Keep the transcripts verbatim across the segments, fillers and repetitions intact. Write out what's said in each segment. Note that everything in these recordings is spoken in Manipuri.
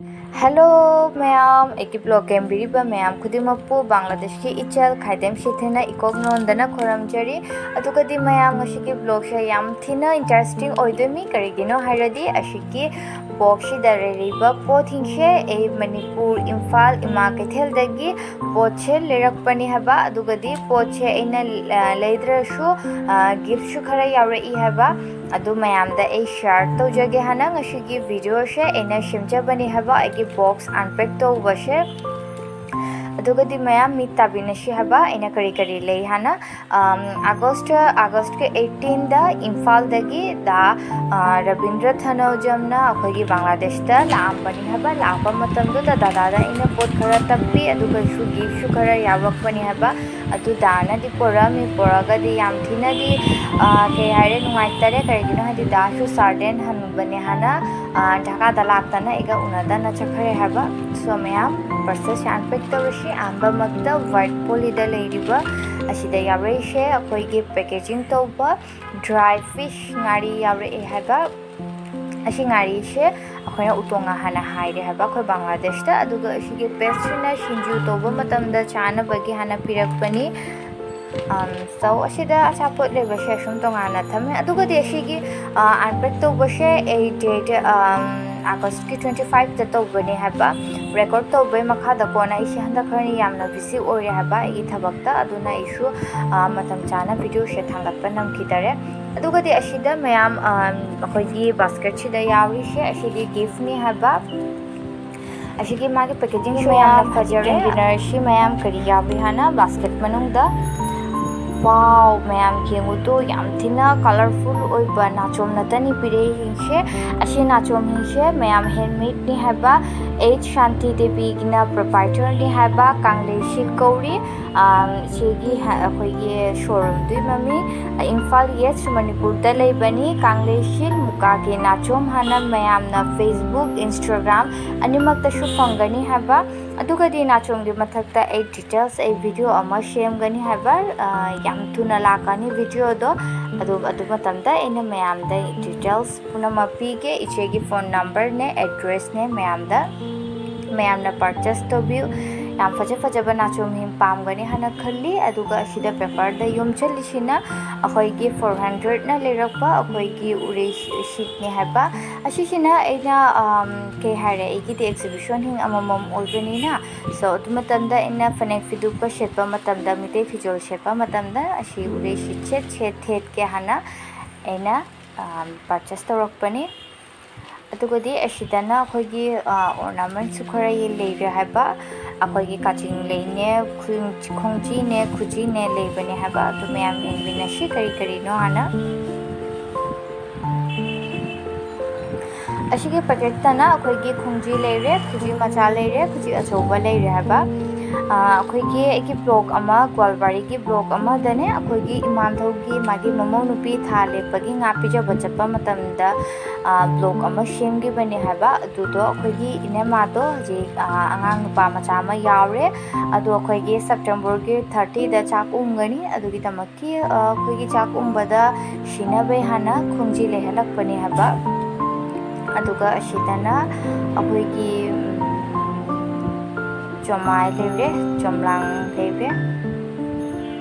Hello ꯃꯌꯥꯝ, ꯑꯩꯒꯤ vlog ꯌꯦꯡꯕꯤꯔꯤꯕ ꯃꯌꯥꯝ ꯈꯨꯗꯤꯡꯃꯛꯄꯨ ꯕꯪꯒ꯭ꯂꯥꯗꯦꯁꯀꯤ ꯏꯆꯜ ꯈꯥꯏꯗꯦꯝ ꯁꯤꯊꯦꯅ ꯏꯀꯣꯛ ꯅꯣꯟꯗꯅ ꯈꯣꯏꯔꯝꯖꯔꯤ꯫ ꯑꯗꯨꯒꯗꯤ ꯃꯌꯥꯝ, ꯉꯁꯤꯒꯤ vlogꯁꯦ ꯌꯥꯝ ꯊꯤꯅ interesting ꯑꯣꯏꯗꯣꯏꯃꯤ꯫ ꯀꯔꯤꯒꯤꯅꯣ ꯍꯥꯏꯔꯗꯤ ꯑꯁꯤꯒꯤ boxꯁꯤꯗ ꯂꯩꯔꯤꯕ ꯄꯣꯠꯁꯤꯡꯁꯦ ꯑꯩ ꯃꯅꯤꯄꯨꯔ, ꯏꯝꯐꯥꯜ ꯏꯃꯥ ꯀꯩꯊꯦꯜꯗꯒꯤ ꯄꯣꯠꯁꯦ ꯂꯩꯔꯛꯄꯅꯤ ꯍꯥꯏꯕ꯫ ꯑꯗꯨꯒꯗꯤ ꯄꯣꯠꯁꯦ ꯑꯩꯅ, ꯑ, ꯂꯩꯗ꯭ꯔꯁꯨ, ꯑ, giftꯁꯨ ꯈꯔ ꯌꯥꯎꯔꯛꯏ ꯍꯥꯏꯕ꯫ ꯑꯗꯨ ꯃꯌꯥꯝꯗ ꯑꯩ share ꯇꯧꯖꯒꯦ ꯍꯥꯏꯅ ꯉꯁꯤꯒꯤ videoꯁꯦ ꯑꯩꯅ ꯁꯦꯝꯖꯕꯅꯤ ꯍꯥꯏꯕ, ꯑꯩꯒꯤ box unpack ꯇꯧꯕꯁꯦ꯫ ꯑꯗꯨꯒꯗꯤ ꯃꯌꯥꯝ ꯃꯤꯠ ꯇꯥꯕꯤꯅꯁꯤ ꯍꯥꯏꯕ ꯑꯩꯅ ꯀꯔꯤ ꯀꯔꯤ ꯂꯩ ꯍꯥꯏꯅ꯫ ꯑꯝ, August, Augustꯀꯤ eighteenꯗ ꯏꯝꯐꯥꯜꯗꯒꯤ ꯗꯥ, ꯑ, ꯔꯕꯤꯟꯗ꯭ꯔ ꯊꯅꯧꯖꯝꯅ ꯑꯩꯈꯣꯏꯒꯤ ꯕꯪꯒ꯭ꯂꯥꯗꯦꯁꯇ ꯂꯥꯛꯑꯝꯕꯅꯤ ꯍꯥꯏꯕ꯫ ꯂꯥꯛꯄ ꯃꯇꯝꯗꯨꯗ ꯗꯥꯗꯥꯗ ꯑꯩꯅ ꯄꯣꯠ ꯈꯔ ꯇꯞꯄꯤ, ꯑꯗꯨꯒꯁꯨ giftꯁꯨ ꯈꯔ ꯌꯥꯎꯔꯛꯄꯅꯤ ꯍꯥꯏꯕ꯫ ꯑꯗꯨ ꯗꯥꯅꯗꯤ ꯄꯣꯔꯛꯑꯝꯃꯤ꯫ ꯄꯣꯔꯛꯑꯒꯗꯤ ꯌꯥꯝ ꯊꯤꯅꯗꯤ, ꯑ, ꯀꯩ ꯍꯥꯏꯔꯦ, ꯅꯨꯡꯉꯥꯏꯇꯔꯦ꯫ ꯀꯔꯤꯒꯤꯅꯣ ꯍꯥꯏꯗꯤ ꯗꯥꯁꯨ ꯁꯥꯔꯗꯦꯟ ꯍꯟꯕꯅꯦ ꯍꯥꯏꯅ, ꯑ, ꯙꯥꯀꯥꯗ ꯂꯥꯛꯇꯅ ꯑꯩꯒ ꯎꯅꯗꯅ ꯆꯠꯈ꯭ꯔꯦ ꯍꯥꯏꯕ꯫ So ꯃꯌꯥꯝ, parcelꯁꯦ unpack ꯇꯧꯔꯁꯤ꯫ ꯑꯍꯥꯟꯕꯃꯛꯇ white polyꯗ ꯂꯩꯔꯤꯕ ꯑꯁꯤꯗ ꯌꯥꯎꯔꯛꯏꯁꯦ ꯑꯩꯈꯣꯏꯒꯤ packaging ꯇꯧꯕ dry fish ꯉꯥꯔꯤ ꯌꯥꯎꯔꯛꯑꯦ ꯍꯥꯏꯕ꯫ ꯑꯁꯤ ꯉꯥꯔꯤꯁꯦ ꯑꯩꯈꯣꯏꯅ ꯎꯇꯣꯡꯉꯥ ꯍꯥꯟꯅ ꯍꯥꯏꯔꯦ ꯍꯥꯏꯕ ꯑꯩꯈꯣꯏ ꯕꯪꯒ꯭ꯂꯥꯗꯦꯁꯇ, ꯑꯗꯨꯒ ꯑꯁꯤꯒꯤ pasteꯁꯤꯅ ꯁꯤꯡꯖꯨ ꯇꯧꯕ ꯃꯇꯝꯗ ꯆꯥꯅꯕꯒꯤ ꯍꯥꯟꯅ ꯄꯤꯔꯛꯄꯅꯤ꯫ ꯑꯝ, so ꯑꯁꯤꯗ ꯑꯆꯥꯄꯣꯠ ꯂꯩꯕꯁꯦ ꯑꯁꯨꯝ ꯇꯣꯉꯥꯟꯅ ꯊꯝꯃꯦ꯫ ꯑꯗꯨꯒꯗꯤ ꯑꯁꯤꯒꯤ, ꯑ, unpack ꯇꯧꯕꯁꯦ ꯑꯩ date, ꯑꯝ, Augustꯀꯤ twenty fiveꯇ ꯇꯧꯕꯅꯦ ꯍꯥꯏꯕ꯫ Record ꯇꯧꯕꯩ ꯃꯈꯥꯗ ꯀꯣꯟꯅ ꯑꯩꯁꯦ ꯍꯟꯗꯛ ꯈꯔ ꯌꯥꯝꯅ busy ꯑꯣꯏꯔꯦ ꯍꯥꯏꯕ ꯑꯩꯒꯤ ꯊꯕꯛꯇ, ꯑꯗꯨꯅ ꯑꯩꯁꯨ, ꯑ, ꯃꯇꯝ ꯆꯥꯅ videoꯁꯦ ꯊꯥꯡꯒꯠꯄ ꯅꯪꯈꯤꯗꯔꯦ꯫ ꯑꯗꯨꯒꯗꯤ ꯑꯁꯤꯗ ꯃꯌꯥꯝ, ꯑꯝ, ꯑꯩꯈꯣꯏꯒꯤ basketꯁꯤꯗ ꯌꯥꯎꯔꯤꯁꯦ ꯑꯁꯤꯗꯤ giftꯅꯤ ꯍꯥꯏꯕ꯫ ꯑꯁꯤꯒꯤ ꯃꯥꯒꯤ packagingꯁꯨ ꯌꯥꯝꯅ ꯐꯖꯔꯦ꯫ Container ꯑꯁꯤ ꯃꯌꯥꯝ ꯀꯔꯤ ꯌꯥꯎꯏ ꯍꯥꯏꯅ basket ꯃꯅꯨꯡꯗ꯫ Wow, ꯃꯌꯥꯝ ꯌꯦꯡꯉꯨꯗꯣ, ꯌꯥꯝ ꯊꯤꯅ colourful ꯑꯣꯏꯕ ꯅꯥꯆꯣꯝ ꯅꯠꯇꯅꯤ ꯄꯤꯔꯛꯏꯁꯦ꯫ ꯑꯁꯤ ꯅꯥꯆꯣꯝꯁꯦ ꯃꯌꯥꯝ handmadeꯅꯤ ꯍꯥꯏꯕ꯫ H ꯁꯥꯟꯇꯤ ꯗꯦꯕꯤꯒꯤꯅ proprietorꯅꯤ ꯍꯥꯏꯕ ꯀꯪꯂꯩ silk ꯀꯧꯔꯤ꯫ ꯑꯝ, ꯁꯤꯒꯤ ꯍ-, ꯑꯩꯈꯣꯏꯒꯤ showroomꯗꯨꯒꯤ ꯃꯃꯤꯡ ꯏꯝꯐꯥꯜ East ꯃꯅꯤꯄꯨꯔꯗ ꯂꯩꯕꯅꯤ꯫ ꯀꯪꯂꯩ silk ꯃꯨꯀꯥꯒꯤ ꯅꯥꯆꯣꯝ ꯍꯥꯏꯅ ꯃꯌꯥꯝꯅ Facebook, Instagram ꯑꯅꯤꯃꯛꯇꯁꯨ ꯐꯪꯒꯅꯤ ꯍꯥꯏꯕ꯫ ꯑꯗꯨꯒꯗꯤ ꯅꯥꯆꯣꯝꯒꯤ ꯃꯊꯛꯇ ꯑꯩ details, ꯑꯩ video ꯑꯃ ꯁꯦꯝꯒꯅꯤ ꯍꯥꯏꯕ, ꯑ, ꯌꯥꯝ ꯊꯨꯅ ꯂꯥꯛꯀꯅꯤ videoꯗꯣ꯫ ꯑꯗꯨ, ꯑꯗꯨ ꯃꯇꯝꯗ ꯑꯩꯅ ꯃꯌꯥꯝꯗ details ꯄꯨꯝꯅꯃꯛ ꯄꯤꯒꯦ꯫ ꯏꯆꯦꯒꯤ phone numberꯅꯦ, addressꯅꯦ, ꯃꯌꯥꯝꯗ, ꯃꯌꯥꯝꯅ purchase ꯇꯧꯕꯤꯌꯨ꯫ ꯌꯥꯝ ꯐꯖ ꯐꯖꯕ ꯅꯥꯆꯣꯝ ꯍꯤꯝ ꯄꯥꯝꯒꯅꯤ ꯍꯥꯏꯅ ꯈꯜꯂꯤ꯫ ꯑꯗꯨꯒ ꯑꯁꯤꯗ paperꯗ ꯌꯣꯝꯁꯤꯜꯂꯤꯁꯤꯅ ꯑꯩꯈꯣꯏꯒꯤ four hundredꯅ ꯂꯩꯔꯛꯄ ꯑꯩꯈꯣꯏꯒꯤ ꯎꯔꯩ sheetꯅꯦ ꯍꯥꯏꯕ꯫ ꯑꯁꯤꯁꯤꯅ ꯑꯩꯅ, ꯑꯝ, ꯀꯩ ꯍꯥꯏꯔꯦ, ꯑꯩꯒꯤꯗꯤ exhibition ꯍꯤꯡ ꯑꯃꯃꯝ ꯑꯣꯏꯕꯅꯤꯅ, so ꯑꯗꯨ ꯃꯇꯝꯗ ꯑꯩꯅ ꯐꯅꯦꯛ ꯐꯤꯗꯨꯛꯀ ꯁꯦꯠꯄ ꯃꯇꯝꯗ, ꯃꯤꯇꯩ ꯐꯤꯖꯣꯜ ꯁꯦꯠꯄ ꯃꯇꯝꯗ ꯑꯁꯤ ꯎꯔꯩ sheet ꯁꯦꯠ, ꯁꯦꯠ, ꯊꯦꯠꯀꯦ ꯍꯥꯏꯅ ꯑꯩꯅ, ꯑꯝ, purchase ꯇꯧꯔꯛꯄꯅꯤ꯫ ꯑꯗꯨꯒꯗꯤ ꯑꯁꯤꯗꯅ ꯑꯩꯈꯣꯏꯒꯤ, ꯑ, ornamentsꯁꯨ ꯈꯔ ꯂꯩꯔꯦ ꯍꯥꯏꯕ꯫ ꯑꯩꯈꯣꯏꯒꯤ ꯀꯥꯖꯤꯡ ꯂꯩꯅꯦ, ꯈꯨ-, ꯈꯣꯡꯖꯤꯅꯦ, ꯈꯨꯖꯤꯅꯦ ꯂꯩꯕꯅꯦ ꯍꯥꯏꯕ꯫ ꯑꯗꯨ ꯃꯌꯥꯝ ꯌꯦꯡꯃꯤꯟꯅꯁꯤ ꯀꯔꯤ ꯀꯔꯤꯅꯣ ꯍꯥꯟꯅ꯫ ꯑꯁꯤꯒꯤ packetꯇꯅ ꯑꯩꯈꯣꯏꯒꯤ ꯈꯣꯡꯖꯤ ꯂꯩꯔꯦ, ꯈꯨꯖꯤ ꯃꯆꯥ ꯂꯩꯔꯦ, ꯈꯨꯖꯤ ꯑꯆꯧꯕ ꯂꯩꯔꯦ ꯍꯥꯏꯕ꯫ ꯑ, ꯑꯩꯈꯣꯏꯒꯤ, ꯑꯩꯒꯤ vlog ꯑꯃ, ꯒ꯭ꯋꯥꯜꯕꯥꯔꯤꯒꯤ vlog ꯑꯃꯗꯅꯦ, ꯑꯩꯈꯣꯏꯒꯤ ꯏꯃꯥꯟꯙꯧꯒꯤ ꯃꯥꯒꯤ ꯃꯃꯧ ꯅꯨꯄꯤ ꯊꯥ ꯂꯦꯞꯄꯒꯤ ꯉꯥ ꯄꯤꯖꯕ ꯆꯠꯄ ꯃꯇꯝꯗ, ꯑ, vlog ꯑꯃ ꯁꯦꯝꯈꯤꯕꯅꯦ ꯍꯥꯏꯕ꯫ ꯑꯗꯨꯗꯣ ꯑꯩꯈꯣꯏꯒꯤ ꯏꯅꯝꯃꯗꯣ ꯍꯧꯖꯤꯛ, ꯑ, ꯑꯉꯥꯡ ꯅꯨꯄꯥ ꯃꯆꯥ ꯑꯃ ꯌꯥꯎꯔꯦ꯫ ꯑꯗꯣ ꯑꯩꯈꯣꯏꯒꯤ Septemberꯒꯤ thirtyꯗ ꯆꯥꯛ ꯎꯝꯒꯅꯤ꯫ ꯑꯗꯨꯒꯤꯗꯃꯛ ꯀꯤ, ꯑ, ꯑꯩꯈꯣꯏꯒꯤ ꯆꯥꯛ ꯎꯝꯕꯗ ꯁꯤꯅꯕꯩ ꯍꯥꯟꯅ ꯈꯣꯡꯖꯤ ꯂꯩꯍꯜꯂꯛꯄꯅꯦ ꯍꯥꯏꯕ꯫ ꯑꯗꯨꯒ ꯑꯁꯤꯗꯅ ꯑꯩꯈꯣꯏꯒꯤ, ꯎꯝ, ꯆꯣꯃꯥꯏ ꯂꯩꯔꯦ, ꯆꯣꯝꯂꯥꯡ ꯂꯩꯔꯦ꯫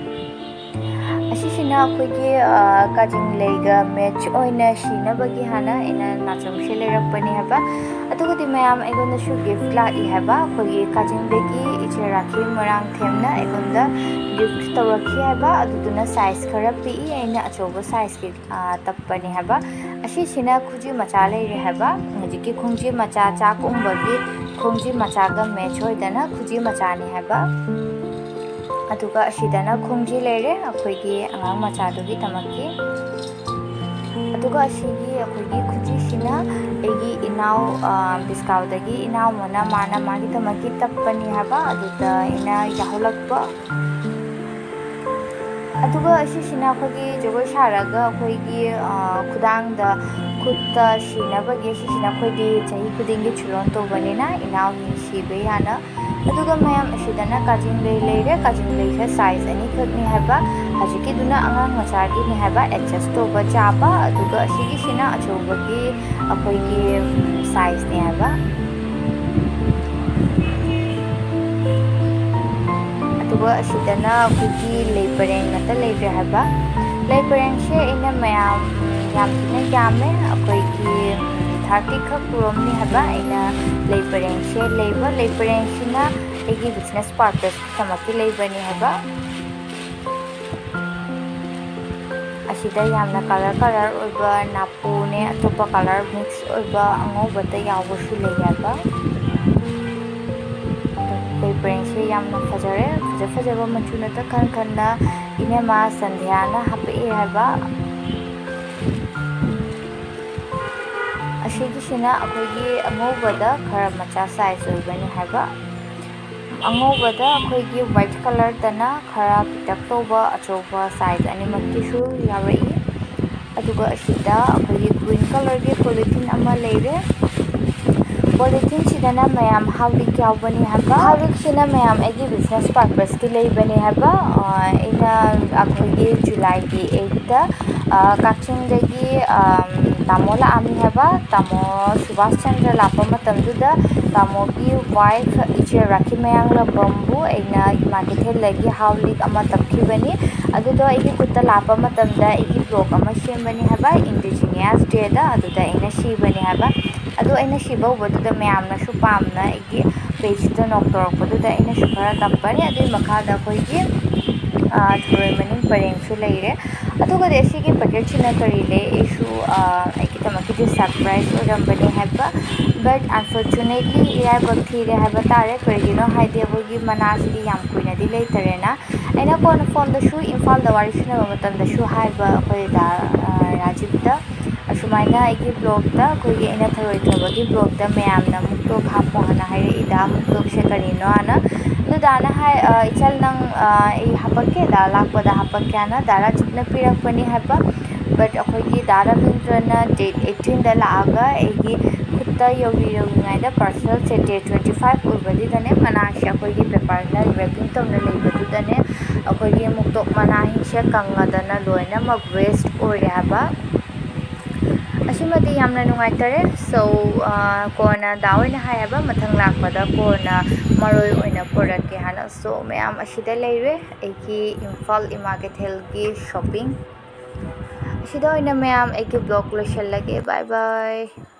ꯑꯁꯤꯁꯤꯅ ꯑꯩꯈꯣꯏꯒꯤ, ꯑ, ꯀꯥꯖꯤꯡ ꯂꯩꯒ match ꯑꯣꯏꯅ ꯁꯤꯅꯕꯒꯤ ꯍꯥꯟꯅ ꯑꯩꯅ ꯅꯥꯆꯣꯝꯁꯦ ꯂꯩꯔꯛꯄꯅꯦ ꯍꯥꯏꯕ꯫ ꯑꯗꯨꯒꯗꯤ ꯃꯌꯥꯝ ꯑꯩꯉꯣꯟꯗꯁꯨ gift ꯂꯥꯛꯏ ꯍꯥꯏꯕ꯫ ꯑꯩꯈꯣꯏꯒꯤ ꯀꯥꯖꯤꯡꯗꯒꯤ ꯏꯆꯦ ꯔꯥꯈꯤ ꯃꯣꯏꯔꯥꯡꯊꯦꯝꯅ ꯑꯩꯉꯣꯟꯗ gift ꯇꯧꯔꯛꯈꯤ ꯍꯥꯏꯕ꯫ ꯑꯗꯨꯗꯨꯅ size ꯈꯔ ꯄꯤꯛꯏ꯫ ꯑꯩꯅ ꯑꯆꯧꯕ sizeꯀꯤ, ꯑ, ꯇꯞꯄꯅꯦ ꯍꯥꯏꯕ꯫ ꯑꯁꯤꯁꯤꯅ ꯈꯨꯖꯤ ꯃꯆꯥ ꯂꯩꯔꯦ ꯍꯥꯏꯕ꯫ ꯍꯧꯖꯤꯛꯀꯤ ꯈꯣꯡꯖꯤ ꯃꯆꯥ ꯆꯥꯛ ꯎꯝꯕꯒꯤ ꯈꯣꯡꯖꯤ ꯃꯆꯥꯒ match ꯑꯣꯏꯗꯅ ꯈꯨꯖꯤ ꯃꯆꯥꯅꯤ ꯍꯥꯏꯕ꯫ ꯑꯗꯨꯒ ꯑꯁꯤꯗꯅ ꯈꯣꯡꯖꯤ ꯂꯩꯔꯦ ꯑꯩꯈꯣꯏꯒꯤ ꯑꯉꯥꯡ ꯃꯆꯥꯗꯨꯒꯤꯗꯃꯛꯀꯤ꯫ ꯑꯗꯨꯒ ꯑꯁꯤꯒꯤ ꯑꯩꯈꯣꯏꯒꯤ ꯈꯨꯖꯤꯁꯤꯅ ꯑꯩꯒꯤ ꯏꯅꯥꯎ, ꯑ, ꯕꯤꯁꯀꯥꯎꯗꯒꯤ ꯏꯅꯥꯎ ꯑꯃꯅ ꯃꯥꯅ ꯃꯥꯒꯤꯗꯃꯛꯀꯤ ꯇꯞꯄꯅꯤ ꯍꯥꯏꯕ, ꯑꯗꯨꯗ ꯑꯩꯅ ꯌꯥꯍꯜꯂꯛꯄ꯫ ꯑꯗꯨꯒ ꯑꯁꯤꯁꯤꯅ ꯑꯩꯈꯣꯏꯒꯤ ꯖꯒꯣꯏ ꯁꯥꯔꯒ ꯑꯩꯈꯣꯏꯒꯤ, ꯑ, ꯈꯨꯗꯥꯡꯗ ꯈꯨꯠꯇ ꯁꯤꯅꯕꯒꯤ, ꯁꯤꯁꯤꯅ ꯑꯩꯈꯣꯏꯗꯤ ꯆꯍꯤ ꯈꯨꯗꯤꯡꯒꯤ ꯆꯨꯔꯣꯟ ꯇꯧꯕꯅꯤꯅ ꯏꯅꯥꯎꯒꯤ ꯁꯤꯕ ꯌꯥꯅ꯫ ꯑꯗꯨꯒ ꯃꯌꯥꯝ, ꯑꯁꯤꯗꯅ ꯀꯥꯖꯤꯡꯂꯩ ꯂꯩꯔꯦ꯫ ꯀꯥꯖꯤꯡꯂꯩꯁꯦ size ꯑꯅꯤꯈꯛꯅꯤ ꯍꯥꯏꯕ꯫ ꯍꯧꯖꯤꯛꯀꯤꯗꯨꯅ ꯑꯉꯥꯡ ꯃꯆꯥꯒꯤꯅꯤ ꯍꯥꯏꯕ, adjust ꯇꯧꯕ ꯆꯥꯕ꯫ ꯑꯗꯨꯒ ꯑꯁꯤꯒꯤꯁꯤꯅ ꯑꯆꯧꯕꯒꯤ ꯑꯩꯈꯣꯏꯒꯤ, ꯎꯝ, size ꯅꯦ ꯍꯥꯏꯕ꯫ ꯑꯗꯨꯒ ꯑꯁꯤꯗꯅ ꯑꯩꯈꯣꯏꯒꯤ ꯂꯩ ꯄꯔꯦꯡ ꯉꯥꯛꯇ ꯂꯩꯈ꯭ꯔꯦ ꯍꯥꯏꯕ꯫ ꯂꯩ ꯄꯔꯦꯡꯁꯦ ꯑꯩꯅ ꯃꯌꯥꯝ, ꯎꯝ, ꯌꯥꯝ ꯊꯤꯅ ꯌꯥꯝꯃꯦ꯫ ꯑꯩꯈꯣꯏꯒꯤ, ꯎꯝ, thirty ꯈꯛ ꯄꯨꯔꯝꯅꯤ ꯍꯥꯏꯕ ꯑꯩꯅ ꯂꯩ ꯄꯔꯦꯡꯁꯦ ꯂꯩꯕ꯫ ꯂꯩ ꯄꯔꯦꯡꯁꯤꯅ ꯑꯩꯒꯤ business purpose ꯀꯤꯗꯃꯛꯇꯤ ꯂꯩꯕꯅꯤ ꯍꯥꯏꯕ꯫ ꯑꯁꯤꯗ ꯌꯥꯝꯅ colour colour ꯑꯣꯏꯕ ꯅꯥꯄꯨꯅꯦ, ꯑꯇꯣꯞꯄ colour mix ꯑꯣꯏꯕ ꯑꯉꯧꯕꯇ ꯌꯥꯎꯕꯁꯨ ꯂꯩ ꯍꯥꯏꯕ꯫ ꯂꯩ ꯄꯔꯦꯡꯁꯦ ꯌꯥꯝꯅ ꯐꯖꯔꯦ꯫ ꯐꯖ ꯐꯖꯕ ꯃꯆꯨꯅꯇ ꯈꯟ ꯈꯟꯅ ꯏꯅꯦꯃ ꯁꯟꯙ꯭ꯌꯥꯅ ꯍꯥꯞꯄꯛꯑꯦ ꯍꯥꯏꯕ꯫ ꯑꯁꯤꯒꯤꯁꯤꯅ ꯑꯩꯈꯣꯏꯒꯤ ꯑꯉꯧꯕꯗ ꯈꯔ ꯃꯆꯥ size ꯑꯣꯏꯕꯅꯤ ꯍꯥꯏꯕ꯫ ꯑꯉꯧꯕꯗ ꯑꯩꯈꯣꯏꯒꯤ white colour ꯗꯅ ꯈꯔ ꯄꯤꯛꯇꯛ ꯇꯧꯕ ꯑꯆꯧꯕ size ꯑꯅꯤꯃꯛꯀꯤꯁꯨ ꯌꯥꯎꯔꯛꯏ꯫ ꯑꯗꯨꯒ ꯑꯁꯤꯗ ꯑꯩꯈꯣꯏꯒꯤ green colour ꯒꯤ polythene ꯑꯃ ꯂꯩꯔꯦ꯫ Polythene ꯁꯤꯗꯅ ꯃꯌꯥꯝ ꯍꯥꯎꯂꯤꯛ ꯌꯥꯎꯕꯅꯤ ꯍꯥꯏꯕ꯫ ꯍꯥꯎꯂꯤꯛꯁꯤꯅ ꯃꯌꯥꯝ ꯑꯩꯒꯤ business purpose ꯀꯤ ꯂꯩꯕꯅꯤ ꯍꯥꯏꯕ꯫ ꯑ, ꯑꯩꯅ ꯑꯩꯈꯣꯏꯒꯤ July ꯒꯤ eight ꯇ, ꯑ, ꯀꯛꯆꯤꯡꯗꯒꯤ, ꯑꯝ, ꯇꯥꯃꯣ ꯂꯥꯛꯑꯝꯃꯤ ꯍꯥꯏꯕ꯫ ꯇꯥꯃꯣ ꯁꯨꯕꯥꯁ ꯆꯟꯗ꯭ꯔ ꯂꯥꯛꯄ ꯃꯇꯝꯗꯨꯗ ꯇꯥꯃꯣꯒꯤ wife ꯏꯆꯦ ꯔꯥꯈꯤ ꯃꯌꯥꯡꯂꯝꯕꯝꯕꯨ ꯑꯩꯅ ꯏꯃꯥ ꯀꯩꯊꯦꯜꯗꯒꯤ ꯍꯥꯎꯂꯤꯛ ꯑꯃ ꯇꯞꯈꯤꯕꯅꯤ꯫ ꯑꯗꯨꯗꯣ ꯑꯩꯒꯤ ꯈꯨꯠꯇ ꯂꯥꯛꯄ ꯃꯇꯝꯗ ꯑꯩꯒꯤ vlog ꯑꯃ ꯁꯦꯝꯕꯅꯤ ꯍꯥꯏꯕ, Indigenous Day ꯗ, ꯑꯗꯨꯗ ꯑꯩꯅ ꯁꯤꯕꯅꯤ ꯍꯥꯏꯕ꯫ ꯑꯗꯣ ꯑꯩꯅ ꯁꯤꯕ ꯎꯕꯗꯨꯗ ꯃꯌꯥꯝꯅꯁꯨ ꯄꯥꯝꯅ ꯑꯩꯒꯤ page ꯇ knock ꯇꯧꯔꯛꯄꯗꯨꯗ ꯑꯩꯅꯁꯨ ꯈꯔ ꯇꯞꯄꯅꯤ꯫ ꯑꯗꯨꯒꯤ ꯃꯈꯥꯗ ꯑꯩꯈꯣꯏꯒꯤ, ꯑ, ꯊꯔꯣꯏ ꯃꯅꯤꯡ ꯄꯔꯦꯡꯁꯨ ꯂꯩꯔꯦ꯫ ꯑꯗꯨꯒꯗꯤ ꯑꯁꯤꯒꯤ bucket ꯁꯤꯅ ꯀꯔꯤ ꯂꯩ? ꯑꯩꯁꯨ, ꯑ, ꯑꯩꯒꯤꯗꯃꯛꯀꯤꯗꯤ surprise ꯑꯣꯏꯔꯝꯕꯅꯤ ꯍꯥꯏꯕ꯫ But unfortunately ꯏꯔꯥꯏꯕꯛ ꯊꯤꯔꯦ ꯍꯥꯏꯕ ꯇꯥꯔꯦ꯫ ꯀꯔꯤꯒꯤꯅꯣ ꯍꯥꯏꯗꯤ ꯑꯩꯈꯣꯏꯒꯤ ꯃꯅꯥꯁꯤꯗꯤ ꯌꯥꯝ ꯀꯨꯏꯅꯗꯤ ꯂꯩꯇꯔꯦꯅ꯫ ꯑꯩꯅ ꯀꯣꯟꯅ phone ꯗꯁꯨ, ꯏꯝꯐꯥꯜꯗ ꯋꯥꯔꯤ ꯁꯥꯟꯅꯕ ꯃꯇꯝꯗꯁꯨ ꯍꯥꯏꯕ ꯑꯩꯈꯣꯏ ꯗꯥ, ꯑ, ꯔꯥꯖꯤꯕꯇ, ꯑꯁꯨꯃꯥꯏꯅ ꯑꯩꯒꯤ vlog ꯇ, ꯑꯩꯈꯣꯏꯒꯤ ꯑꯩꯅ ꯊꯔꯣꯏ ꯊꯣꯡꯕꯒꯤ vlog ꯇ ꯃꯌꯥꯝꯅ ꯃꯨꯛꯇꯣꯛ ꯍꯥꯞꯄꯣ ꯍꯥꯏꯅ ꯍꯥꯏꯔꯛꯏ꯫ ꯗꯥ, ꯃꯨꯛꯇꯣꯛꯁꯦ ꯀꯔꯤꯅꯣ ꯍꯥꯏꯅ꯫ ꯑꯗꯨ ꯗꯥꯅ ꯍꯥꯏ, "ꯑ, ꯏꯆꯜ ꯅꯪ, ꯑ, ꯑꯩ ꯍꯥꯄꯛꯀꯦ, ꯗꯥ ꯂꯥꯛꯄꯗ ꯍꯥꯄꯛꯀꯦ" ꯍꯥꯏꯅ ꯗꯥ ꯔꯥꯖꯤꯕꯅ ꯄꯤꯔꯛꯄꯅꯤ ꯍꯥꯏꯕ꯫ But ꯑꯩꯈꯣꯏꯒꯤ ꯗꯥ ꯔꯕꯤꯟꯗ꯭ꯔꯅ date eighteen ꯗ ꯂꯥꯛꯑꯒ ꯑꯩꯒꯤ ꯈꯨꯠꯇ ꯌꯧꯔꯤ ꯌꯧꯔꯤꯉꯩꯗ parcel ꯁꯦ date twenty five ꯑꯣꯏꯕꯗꯨꯗꯅꯦ ꯃꯅꯥꯁꯦ ꯑꯩꯈꯣꯏꯒꯤ paper ꯅ wrapping ꯇꯧꯅ ꯂꯩꯕꯗꯨꯗꯅꯦ ꯑꯩꯈꯣꯏꯒꯤ ꯃꯨꯛꯇꯣꯛ ꯃꯅꯥꯁꯤꯡꯁꯦ ꯀꯪꯉꯗꯅ ꯂꯣꯏꯅꯃꯛ waste ꯑꯣꯏꯔꯦ ꯍꯥꯏꯕ꯫ ꯑꯁꯤꯃꯗꯤ ꯌꯥꯝꯅ ꯅꯨꯡꯉꯥꯏꯇꯔꯦ꯫ So, ꯑ, ꯀꯣꯟꯅ ꯗꯥ ꯍꯣꯏꯅ ꯍꯥꯏꯌꯦꯕ, ꯃꯊꯪ ꯂꯥꯛꯄꯗ ꯀꯣꯟꯅ ꯃꯔꯣꯏ ꯑꯣꯏꯅ ꯄꯨꯔꯛꯀꯦ ꯍꯥꯏꯅ꯫ So, ꯃꯌꯥꯝ ꯑꯁꯤꯗ ꯂꯩꯔꯦ ꯑꯩꯒꯤ ꯏꯝꯐꯥꯜ ꯏꯃꯥ ꯀꯩꯊꯦꯜꯒꯤ shopping꯫ ꯑꯁꯤꯗ ꯑꯣꯏꯅ ꯃꯌꯥꯝ ꯑꯩꯒꯤ vlog ꯂꯣꯏꯁꯤꯜꯂꯒꯦ꯫ Bye bye꯫